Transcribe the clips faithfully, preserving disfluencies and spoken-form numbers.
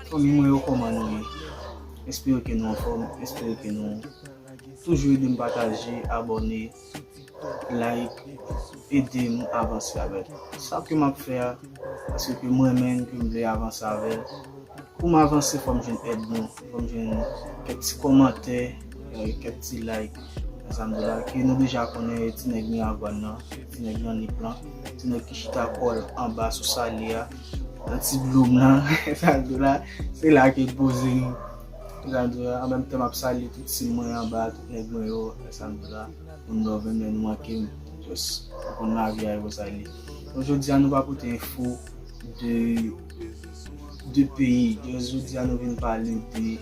Fanmi mwen yo, kòman nou ye? Espere ke nou anfòm, espere ke nou toujou ede m pataje, abòne, like, ede m avanse avèk sa ke m ap fè a, paske ke m renmen l, ke m vle avanse avè l. Pou m avanse, fò m jwenn èd nou, fò m jwenn kèk ti kòmantè, eh, kèk ti like. Sa m di la, ke nou deja konnen ti nèg Miragwàn nan, ti nèg nan nip lan, ti nèg ki chita kò l anba sou sali a, nan ti dlo m lan, sa m di la, se la ke l poze nou. Sa m di la, an menm tan m ap salye tout team mwen anba, tout nèg mwen yo, sa m di la, moun love mwen nou manke m, just, ou konn lavi a e konsa l ye. Donk, jodi a nou pa pote enfo de, de peyi, just jodi a nou vin pale de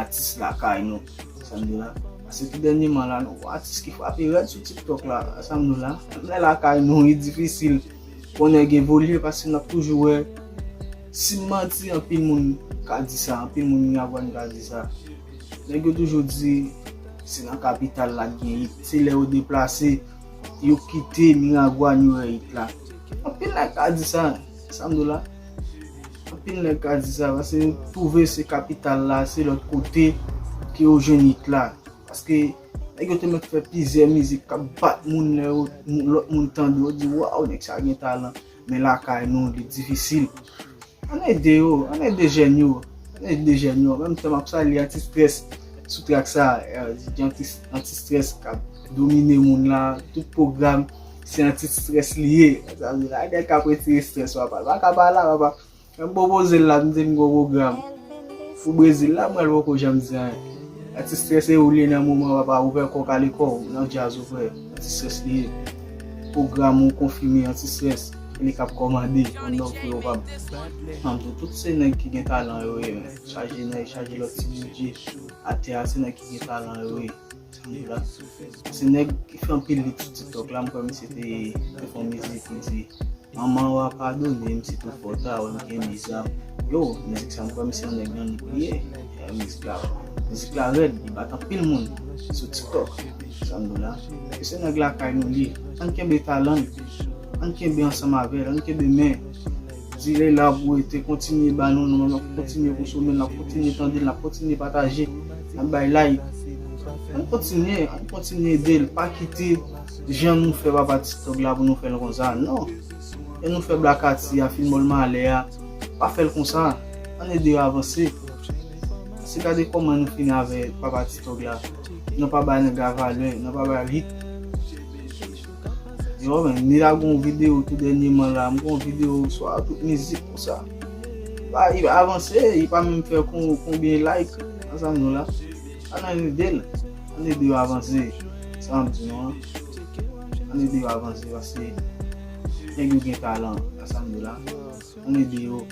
atis lakay nou. Sa m di la. Paske tou dènyèman la, nou wè atis ki frape rèd sou TikTok la. Sa m di la. Lè lakay nou, li difisil pou nèg evolye paske n ap toujou wè. Si m manti, anpil moun ka di sa, anpil moun Miragwàn ka di sa. Nèg yo toujou di, se nan kapital la k gen it. Se lè yo deplase, yo kite Miragwàn, yo wè it la. Anpil nèg ka di sa, sa m di la. Anpil nèg ka di sa, paske yo twouve se kapital la, se lòt kote ke yo jwenn it la. Paske nèg yo te mèt fè plizyè mizik k ap bat moun, lè yo, lòt moun tande yo di, "Waw, nèg sa gen talan." Men lakay nou, li difisil. Ann ede yo, ann ede jèn yo, ann ede jèn yo. Menm tan m ap salye Anti Stress sou track sa, eh, di Anti, Anti Stress k ap domine moun la, tout pwogram se Anti Stress li ye. Sa vle di, nèg k ap retire stress, papa. Pa ka pale, papa. Mwen pwopoze l la, m di m gon pwogram pou Brezil la, mwen poko janm di anyen. Anti Stress e ou li ye nan moman, papa, ouvè kò w, kale kò w nan djaz ou, frè. Anti Stress li ye. Pwogram ou konfime, Anti Stress. Se li k ap kòmande, yon nòg frè ou pa m. An tou, tout se nèg ki gen talan yo ye, men. Chaje nèg, chaje lòt ti DJ. Atè a, se nèg ki gen talan yo ye. Sa m di la. Se nèg ki fè anpil hit sou TikTok la, m kwè misye te, te fè yon mizik, li di, "Manman w a padone m, si tou fò ta wè m kenbe zam." Yo, mizik sa, m kwè misye yon nèg nan nip li ye. Eh, mizik la, mizik la rèd, li bat anpil moun sou TikTok. Sa m di la. E se nèg lakay nou li ye. Ann kenbe talan n. Ann kenbe ansanm avè l. Ann kenbe men. Di li la pou rete, kontinye ba nou, nou menm n ap kontinye konsome l, n ap kontinye tande l, n ap kontinye pataje, n ap bay like. Ann kontinye, ann kontinye ede l. Pa kite jan nou fè papa TikTok la pou nou fè l konsa. Non. Lè nou fè Black Ati a, Filmol Malè a, pa fè l konsa. Ann ede yo avanse. Se gade kòman nou fini avè papa TikTok la. Nou pa bay nèg la valè, nou pa bay l hit. Yo, men, Nila gon videyo tou dènyèman la, m gon videyo swa tout mizik konsa. Ba, li pa avanse, li pa menm fè kon, konbyen like, ansanm nou la. Ann ede l, ann ede yo avanse. Sa m di nou an. Ann ede yo avanse, paske nèg yo gen talan, ansanm nou la. Ann ede yo.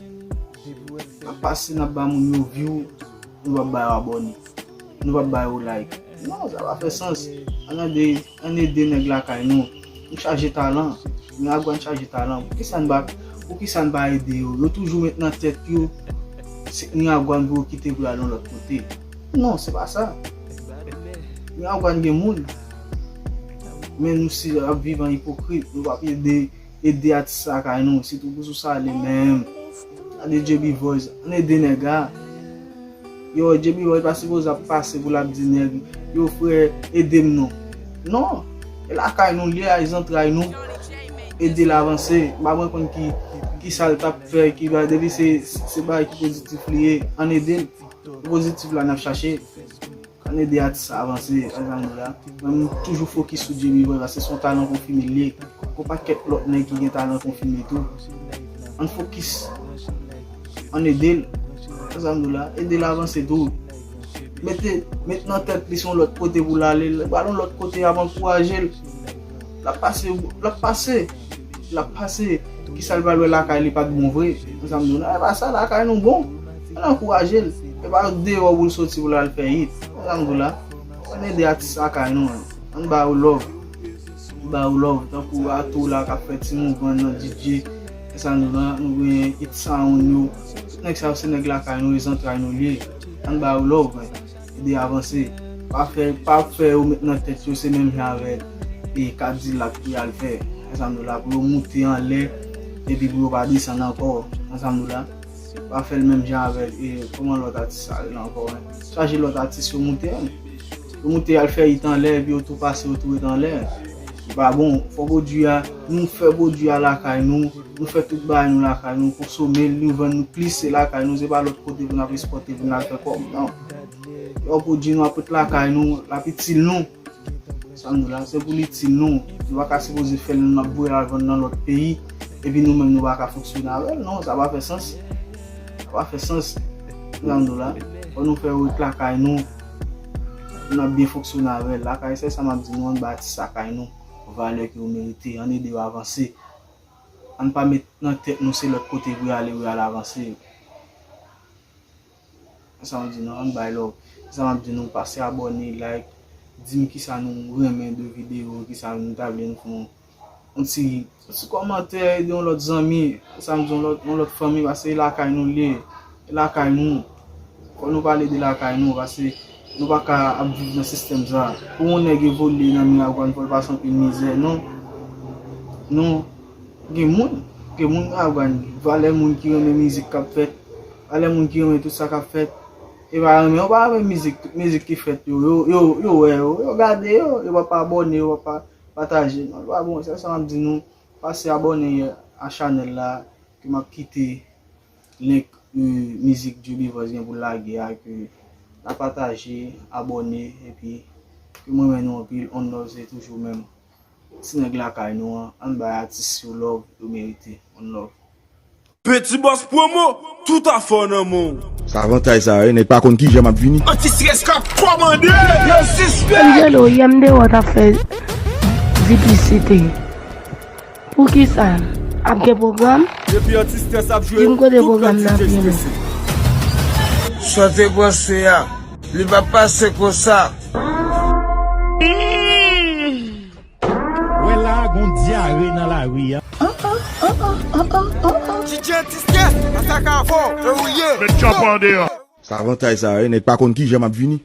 Pa pase n ap ba moun yo view, nou p ap ba yo abòne. Nou p ap ba yo like. Non, sa pa fè sans. Ann ede, ann ede nèg lakay nou. Nou chaje talan. Miragwàn chaje talan. Poukisa n pa, poukisa n pa ede yo? Yo toujou met nan tèt yo, se Miragwàn pou yo kite pou y al yon lòt kote. Non, se pa sa. Miragwàn gen moun. Men nou si ap viv an ipokrit, nou p ap ede ede atis lakay nou, sitou pou sou sa li menm. Gade J B Voice, ann ede nèg la. Yo, J B Voice pa sipoze ap pase pou l ap di nèg, yo frè, ede m non. Non, e lakay nou li ye, a zantray nou, ede l avanse. M pa mwen konn ki, ki sa l t ap fè, ki bagay, depi se, se bagay ki pozitif li ye, ann ede l. Pozitif la n ap chache. Ann ede atis sa avanse, ansanm nou la. Mwen, m toujou fokis sou J B Boy, paske se yon talan konfime l ye. Gon pakèt lòt nèg ki gen talan konfime tou. Ann fokis. Ann ede l. Ansanm nou la. Ede l avanse tou. Mete, met nan tèt li se yon lòt kote pou l ale. L pral yon lòt kote, ap ankouraje l. L ap pase, l ap pase. L ap pase. Kisa l pral wè lakay li pa t bon vre? Ansanm nou la. E pa sa, lakay nou bon. Ann ankouraje l. E pa deyò pou l soti pou l al fè hit. Ansanm nou la. Ann ede atis lakay nou an. Ann ba yo love. Ann ba yo love. Tankou Atou la k ap fè ti mouvman nan D J. Ansanm nou la. Nou gen Hit Sound yo. Tout nèg sa yo se nèg lakay nou, e zantray nou li ye. Ann ba yo love, men. Ede avanse. Pa fè, pa fè yo met nan tèt yo se menm jan avèk e Kadilak pou y al fè. Ansanm nou la, pou yo moute anlè, epi pou yo pa desann ankò. Ansanm nou la. Pa fè l menm jan avèk, e, kòman lòt atis sa rele ankò, en? Chaje lòt atis yo moute, en. Yo moute al fè it anlè, epi yo tou pase, yo tou ret anlè. Li pa bon, fò pwodui a, nou fè pwodui a lakay nou, nou fè tout bagay nou lakay nou, konsome l, nou vann nou plis, se lakay nou, se pa lòt kote pou n ap ekspòte, pou n al fè kòb, non. Lè w pwodui nou, ap ret lakay nou, l ap itil nou. Sa m di w la, se pou l itil nou. Nou pa ka sipoze fè l, n ap voye al vann nan lòt peyi, epi nou menm nou pa ka fonksyone avè l, non, sa pa fè sans. Sa pa fè sans. Sa m di w la, fò nou fè ret lakay nou, pou n ap byen fonksyone avè l. Lakay, se sa m ap di nou, ann bay atis lakay nou valè ke yo merite, ann ede yo avanse. Ann pa met nan tèt nou se lòt kote pou y ale, pou y al avanse. Sa m ap di nou, ann bay love. Sa m ap di nou, pase abòne, like, di m kisa nou renmen de videyo, kisa nou ta vle nou fè yon, yon ti, yon ti kòmantè, ede yon lòt zanmi, sa m di yon lòt, yon lòt fanmi, paske e lakay nou l ye, e lakay nou. Fò nou pale de lakay nou, paske nou pa ka ap viv nan sistèm sa. Pou yon nèg evolye nan Miragwàn, fò l pase anpil mizè, non. Non. Gen moun, gen moun Miragwàn, valè moun ki renmen mizik k ap fèt, valè moun ki renmen tout sa k ap fèt. E pa renmen, yo pa renmen mizik, tout mizik ki fèt yo, yo, yo, yo wè yo, yo gade yo, yo pa, pa abòne, yo pa, pa pataje. Non, li pa bon, se sa m ap di nou, pase abòne a chanèl la, ke m ap kite link, e, mizik Djouby Voice gen pou l lage a, ke n a pataje, abòne, epi ke m renmen nou anpil, on love se toujou menm. Ti nèg lakay nou an, ann bay atis yo love yo merite. On love. Petit Boss Promo, tout afè w nan men w. Sa avantaj sa, wi, nèg pa konn kijan m ap vini. Anti-strès k ap kòmande. Yo sispè. Angelo, yè m te wè w t ap fè diplisite. Poukisa? Ap gen pwogram? Depi Anti-strès ap jwe, di m kote pwogram nan ap mennen. Sa w te panse a, li p ap pase konsa. Wè la a gon dyare nan lari a. D J Anti-strès, masakavo, e ou ye. Met tchòp an deyò. Sa avantaj sa, wi, nèg pa konn kijan m ap vini.